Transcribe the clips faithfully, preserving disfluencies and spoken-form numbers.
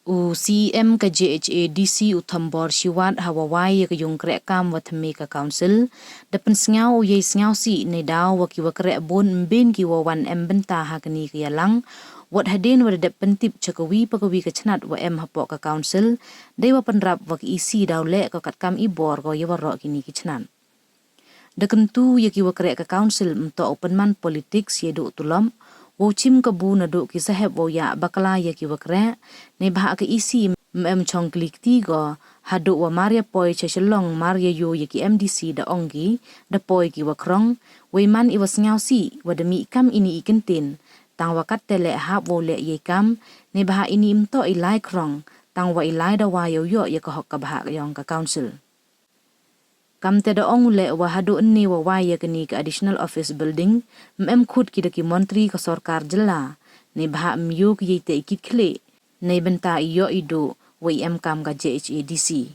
U C E M ka J H A D C u Thombor Shiwat ha wa wai ya ka yung kreh kam wa thymme ka council, da pynsngaw u yei sngaw sih neidaw wa ki wa kreh bun ym bin ki wa wan em bynta ha kani ka yalang, wat hadien wa da dep pyntip cha ka wi pa ka wi ka chnat wa em hapoh ka council, dei wa pynrap wa ka E C daw leh ka katkam i bor ko ya waroh kini ki chnat. Da kyntu ya ki wa kreh ka council ym toh u pynman politics ya duh tulop, wow chim kabu na duh ki sahep wow ya bakla ya ki wa kreh, neibhah ka E C ym em chong kli kti ko, haduh wa mar ya poi cha Shillong mar ya yo ya ki M D C da ong ki, da poi ki wa khrong, wei man i wa sngaw sih, wa da mih kam ini i kyntien, tang wa kat te leh hap wow leh yei kam, neibhah ini ym toh i lai khrong, tang wa i lai dawa yow yoh ya ka hok ka bhah yong ka council. Kamte da ong u leh wa haduh ynne wa wai ya kani ka additional office building, ym em khut ki da ki montri ka sorkar jylla, neibhah ym yoh ki yei te i kit khlieh, neibynta i yoh i duh, wei em kam ka J H A D C.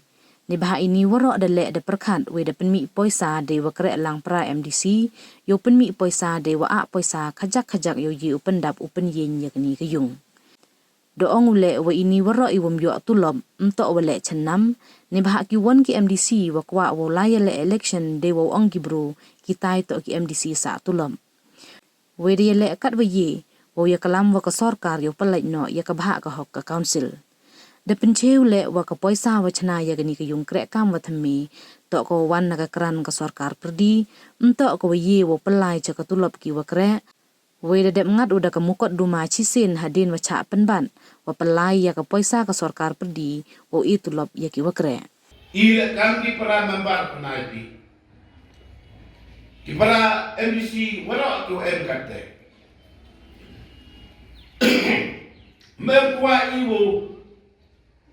Neibhah ini waroh da leh da pyrkhat, wei da pynmih poisa dei wa kreh lang para M D C, yow pynmih poisa dei wa ah poisa khajak khajak yow ye u pyndap u pynyeng ya kani ka yung. Da ong u leh wa ini waroh i wym yoh tulop, ym toh wa leh chynam, neibhah ki wan ki M D C wa kwah wow lai ya leh election dei wow ong ki bru, kitai toh ki M D C sah tulop. Wei da ya leh kat wa ye, wow ya kalam wa ka sorkar yow pynlait noh ya ka bhah ka hok ka council. Da pynchai u leh wa ka poisa wa chna ya kani ka yung kreh kam wa thymme, toh ka wa wan na ka kran ka sorkar pyrdi, ym toh ka wa ye wow pynlai cha ka tulop ki wa kreh, wei da dep ngat u da ka mukotduma chisien hadien wa chah pynbat, wa pynlai ya ka poisa ka sorkar pyrdi, wow e tulop ya ki wa kreh. I leh kam ki para member pynai pi. Ki para M D C waroh ki wa em kat te. Ym em kwah i wow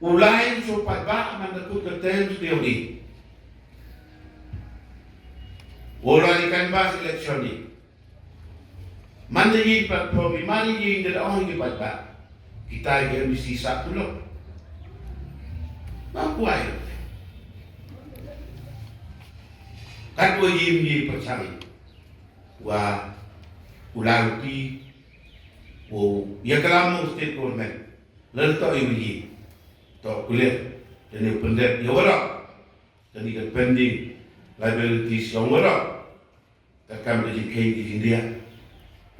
u lai u shu paidbah man da kut ka term sdiew di. Wow lai canvass election di. Man da ye platform di, man da ye da ong ki paidbah. Kitai ki M D C sah tulop. Ba kwah i. Kat wa ye ym ye pyrchang. Wa u lai u ti. Wow ya kalam u state government. Lada toh i wa ye, toh kulir, da ni pyndep ya waroh, da ni ka pending liabilities yong waroh, ka kam da jingkheiñ ki jingdiah,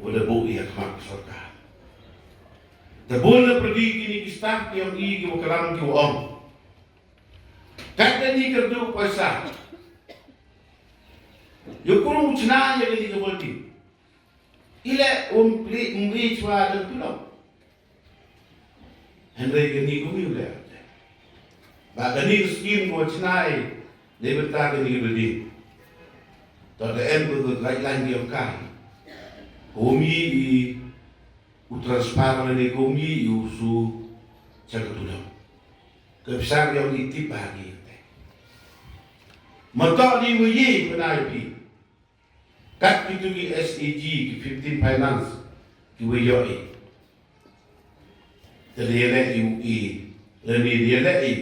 wa da buh ya khmat ka sorkar. Da bun da pyrdi kini ki staff ki yong i ki wa kalam ki wa ong. Kat da ni ka duh poisa. Yow krum chna ya kani ka building. I leh um pli um ri chwa da tulop. Hynrei kani ka wi u leh. Ba kani ka scheme ko chna i, neibynta kani ka building. Toh da em ko ka guideline yong ka. Ym ye i u transfer lane ym ye i u shu cha ka tulop. Ka pisa yong i tip ba ki. Ma toh di wa ye pynai pi. Kat kitu ki S A G, ki fifteen finance, ki wa yoh i. Te da ya leh i u i, lane da ya leh i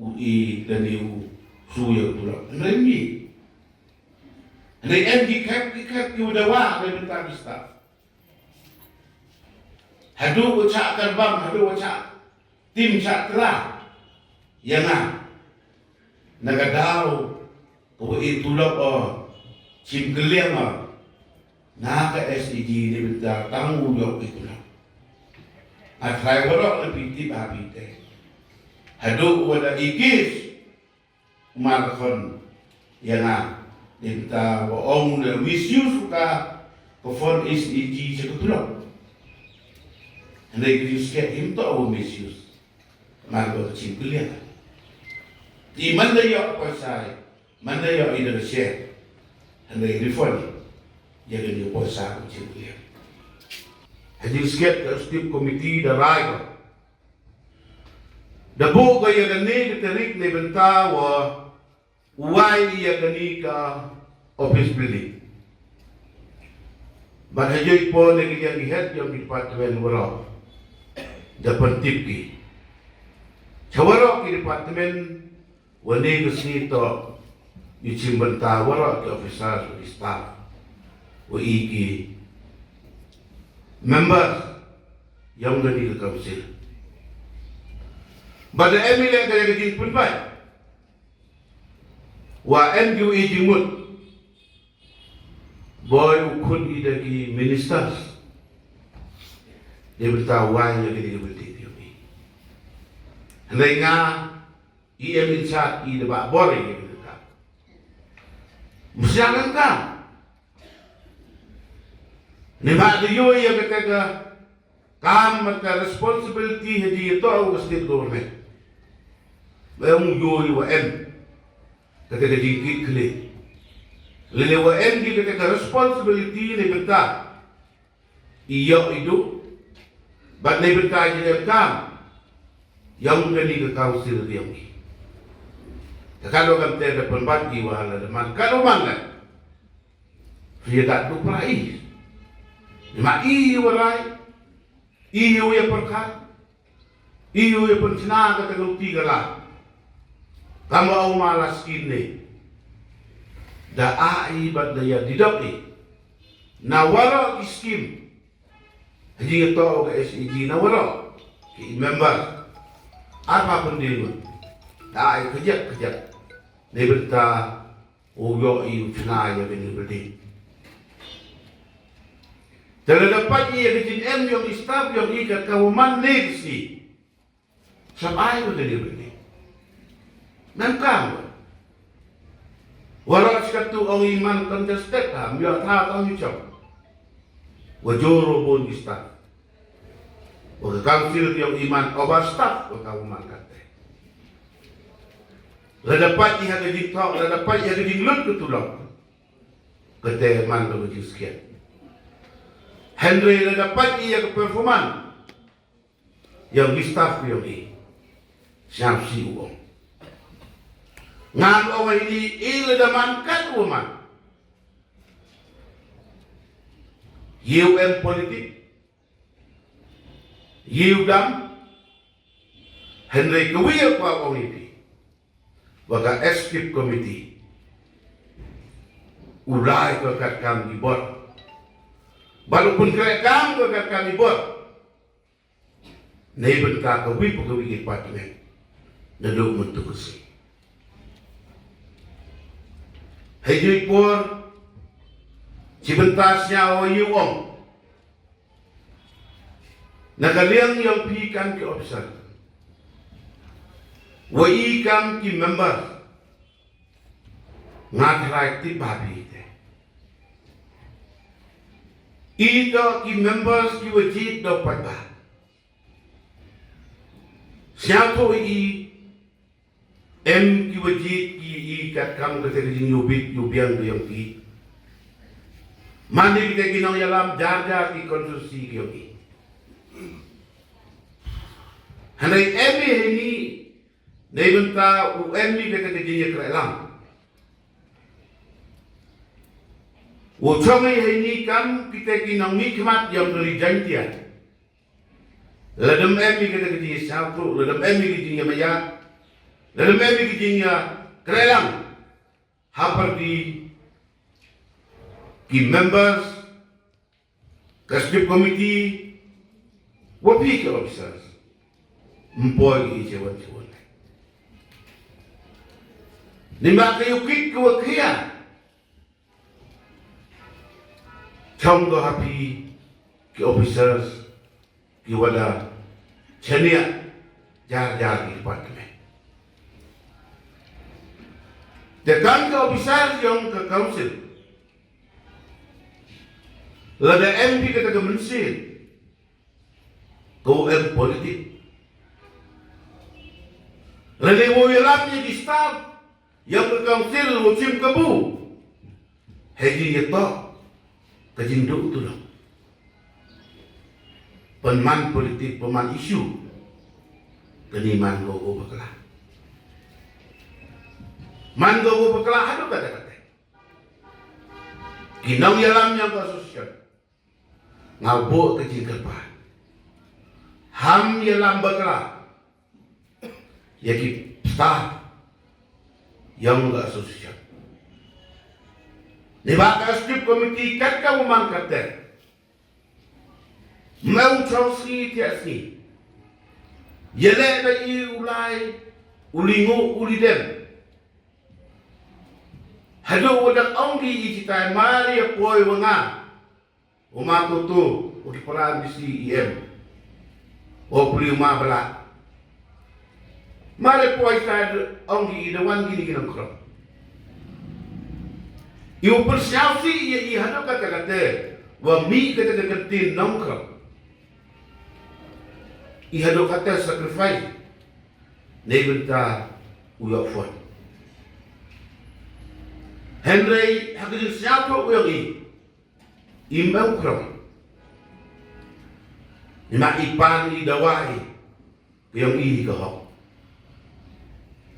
u i, lane u shu ya u tulop. Hynrei ym ye. Hynrei em ki khep, ki khep ki wa dawa, da bynta ki staff. Haduh wa chah karbam, haduh wa chah tim chah tra ya nga. Na ka daw ka wa i tulop o, chim kylliang o, na ka S A G neibynta tang u yoh i tulop. A trai waroh le phi tip ha phi te. Haduh wa da i case Mar khon ya nga, neibynta wa ong u da misuse u ka, ka fund S A G cha ka tulop. Hynrei ka jingsngewsih ym toh wa misuse. Mar wa ka chim kylliang. Te man da yoh poisa, man da yoh i da share. Hynrei refund ya ka ni poisa ka chim kylliang. Ha jingsngewsih ka executive committee da rai ko. Da buh ko ya kani ka tarik neibynta wa u wai ya kani ka office building. Bad ha yei por ne ki ya ki head yong ki department waroh da pyntip ki. Cha waroh ki department wa ne ka sngi toh i chim bynta waroh ki officers, ki staff, wa i ki members yong kani ka council. Bad da em i leh ka ya ka jingpynbait. Wa em ki u i jingmut. Boi u khun i da ki ministers. Neibynta wai ya ki da ki building ki u i. Hynrei nga i em in chat i da ba bor i ya ki da ka. Msiang ka. Ni ma da yo ya ka ka Kam bad ka responsibility ha jingtoh u ka state government. Ba u yoo i wa em kata ka jingkit khlieh. Lane wa em ki kata ka responsibility neibynta i yoh i duh. Bad neibynta i em kam yong kani ka council yong i. Ka katwa kamte da pynbait i wa lada man katwa man la. Phi ya da duh para i. Ni ma i wa rai, i u ya pyrkhat, i u ya pynchna ka tangluti ka la. Kam wa u ma la skim ne. Da a i bad da ya didok i. Na waroh ki skim. Ha jingtoh ka S E G na waroh ki member. Ar pha pyndem. Da a i kjat kjat. Neibynta u yoh i u chna ya kani ka building. Te lada pait i ya ka jingem yong i staff yong i kat ka wa man ne ki sngi. Sap ai wa kani ka building. Mem kam wa. Waroh chi kattu ong i man contested ha, ym yoh tha tang i chong. Wa jor wa bun ki staff. Wa ka council yong i man overstaff wa ka wa man kate. Lada pait i ha ka jingthoh, lada pait i ha ka jinglut ka tulop. Kate man ka jingskhiat. Hynrei lada pait i ha ka performance yong ki staff yong i. Sñiawsih u ong. Ngan ong wa ini i lada man kat wa man. Ye u em politik. Ye u dam, hynrei ka wi ya ka ong i phi. Wa ka executive committee. U lai ka katkam i bor. Bad u pynkreh kam ka katkam i bor. Neibynta ka wi pa ka wi ki department. Nadooh mynta ka sngi. Hei jooh i por, chibynta sñiaw wa ye u ong. Na ka liang yong phi kam ki officer. Wa i kam ki member. Nga tharai tip bha phi te. I toh ki members ki wa jied da pait bha. Sñiawthooh i Em ki wa jied ki i katkam kate ka jingyoo bit yoo biang ka yong ki. Manda kite ki nongyalam jar jar ki constituency ki yong ki. Hynrei em i heini, neibynta u em i kate ka jingyakrehlang. U chong i heini kam kite ki nongmihkhmat yong ka Ri Jaiñtia. Lada em i kata ka jingsñiawthooh, lada em i ka jingmaya, lada em i ka jingyakrehlang. Hapyrdi ki members, ka executive committee, wa phi ki officers. Ym poi ki i chawon chawon. Neibhah ka yoo kit ka wa khia. Chong ko ha phi ki officers ki wa da chaniah jar jar ki department. Te kam ki officers yong ka council. Lada em phi kata ka mynsiem. Ko em politik. Lada wow yalam ya ki staff yong ka council wow chim kabu. Hei jingyatoh ka jingdooh tu lang. Pynman politik, pynman issue. Kani man ko ko bakla. Man ko ko bakla hadooh katta katta. Ki nongyalam yong ka association. Nga u booh ka jingkyrpad. Ham yalam bakla ya ki staff yong ka association. Neibhah ka executive committee kat ka u man katte. Ym u chong sngi thiah sngi. Yaleh da i u lai, u li nguh, u li dem. Hadooh wa dang ong ki i chitai mar ya poi wa nga. U ma Toto, u ki para M D C i em. U pli u ma Bala. Mar ya poi sa da ong ki i da wan kini ki nongkhrong. I u pyrsiaw si i, i hadooh kata kata, wa mih kata kata kyntin nongkhrong. I hadooh kata sacrifice. Neibynta u yoh phone. Hynrei ha ka jingsñiawthooh u yong i, im em u khrong. Neima i pan i dawa i, ka yong i ka hok.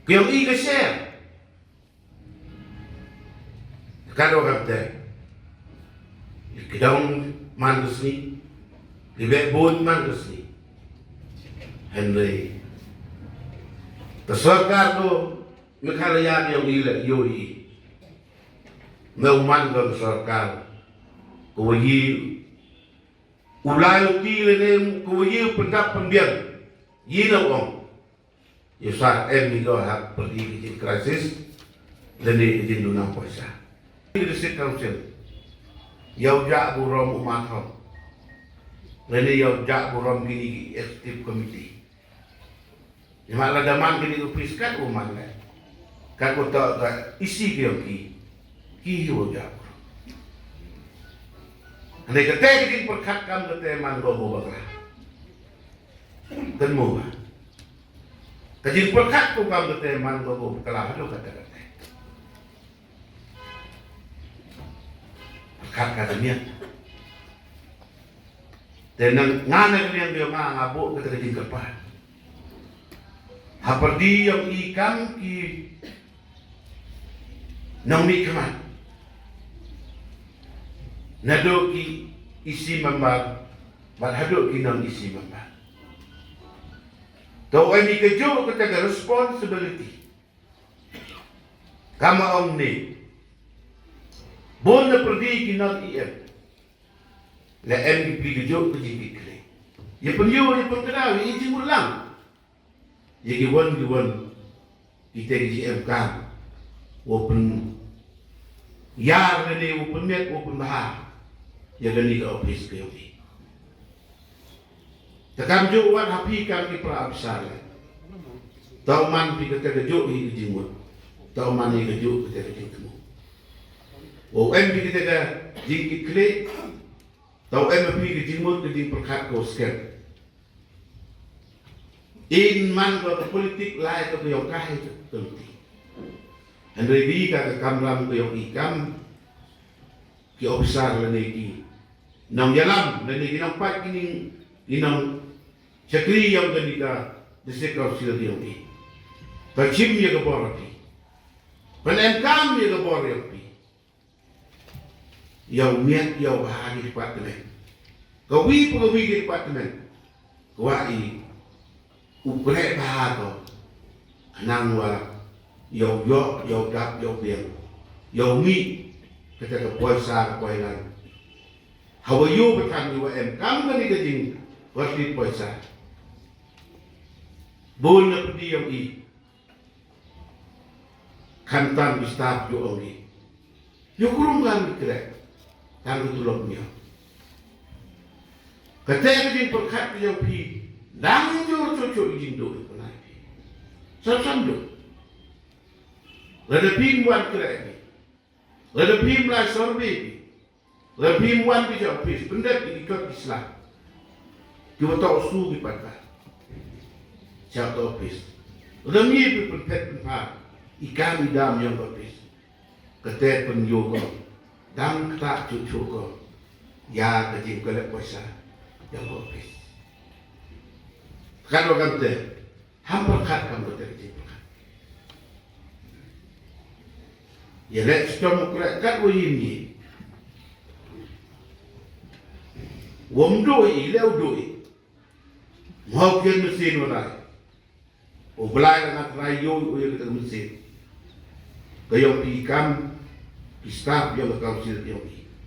Ka yong i ka share. Ka dang kamte. Ki dang man ka sngi. Ki beh bun man ka sngi. Hynrei ka sorkar ko Meghalaya yong i le yoh i. Me u man ka sorkar ko wa yi u lai u ti le ne ko wa yi u pyndap pynbiang. Yi na u ong. Yow sa em hi ko ha pyrdi ka jing crisis, lane ka jing duna poisa. Ka District Council, yow jah burom u ma thong, lane yow jah burom kini ki executive committee. Neima lada man kini ki office kat u man le, kat u toh ka isi ki yong ki, ki hi wow jah burom. Hynrei kate ka jingpyrkhat kam kate man ko u bakla. Kynmaw ba ka jingpyrkhat ko kam kate man ko u bakla hadooh kate kate. Pyrkhat ka damiat. Te nang nga na ka liang yong nga, nga buh kate ka jingkyrpad. Ha pyrdi yong i kam ki nongmihkhmat, nadooh ki isi member, bad hadooh ki nong isi member. To em i ka jooh kate ka responsibility. Kam wa ong ne, bun na pyrdi ki nong i em. La em ki pli ka jooh ka jingkitkhlieh. Ya pynyoh, ya pynkdaw, ya i jingmutlang. Ya ki wan, ki wan. Kite ki ji em kam. Wow pynyar lane wow pynmiat, wow pynbha. Ya kani ka office ka yong i. Te kam jooh wat ha phi kam ki para officer le. Toh man phi kate ka jooh hi ka jingmut. Toh man hi ka jooh kate ka jingthmu. Wow em phi kate ka jingkitkhlieh. Toh em phi ka jingmut ka jingpyrkhat ko skhem. In man ko ka politik lai ko ka yong ka hi ka kynti. Hynrei di ka ka kamram ka yong i kam ki officer lane ki nongyalam lane ki nongpait ki ning, ki nongchakri yong kani ka District Council yong i. Ka chim ya ka bor phi. Pynemkam ya ka bor yong phi. Yow miat, yow bha ki department. Ka wi pa ka wi ki department. Ka wa i u kreh bha ko. Khnang wa yow yoh, yow dap, yow biang. Yow mih kata ka poisa, ka poilan. Hawa yoh bthan i wa em kam kani ka jingpyrdi poisa. Bun na pyrdi yong i. Khamtam ki staff jooh ong ki. Yow krum kam ki kreh. Tang ka tulop ñiaw. Kate ka jingpyrkhat ka yong phi. Dang jur chooh chooh i jingdooh i pynai phi. Sam sam dooh. Lada phim wan kreh phi. Lada phim lai survey phi. Lada phim wan ki cha office, pyndep i ki kot ki sla. Ki wa toh su ki paidbah. Cha ka office. Lada mih phi pynphet pynpha i kam i dam yong ka office. Kate pynyoh ko. Dang kata chooh chooh ko. Ya ka jingkolek poisa yong ka office. Kat wa kamte. Ham pyrkhat kam kate ka jingpyrkhat. Ya le stom u kreh kat wa yin yi. Wom doi, le u doi. Ngau kian mesin wa lai. U Blai la ngat rai yoh u ya kata ka mesin. Ka yong phi kam, ki staff yong ka council yong phi.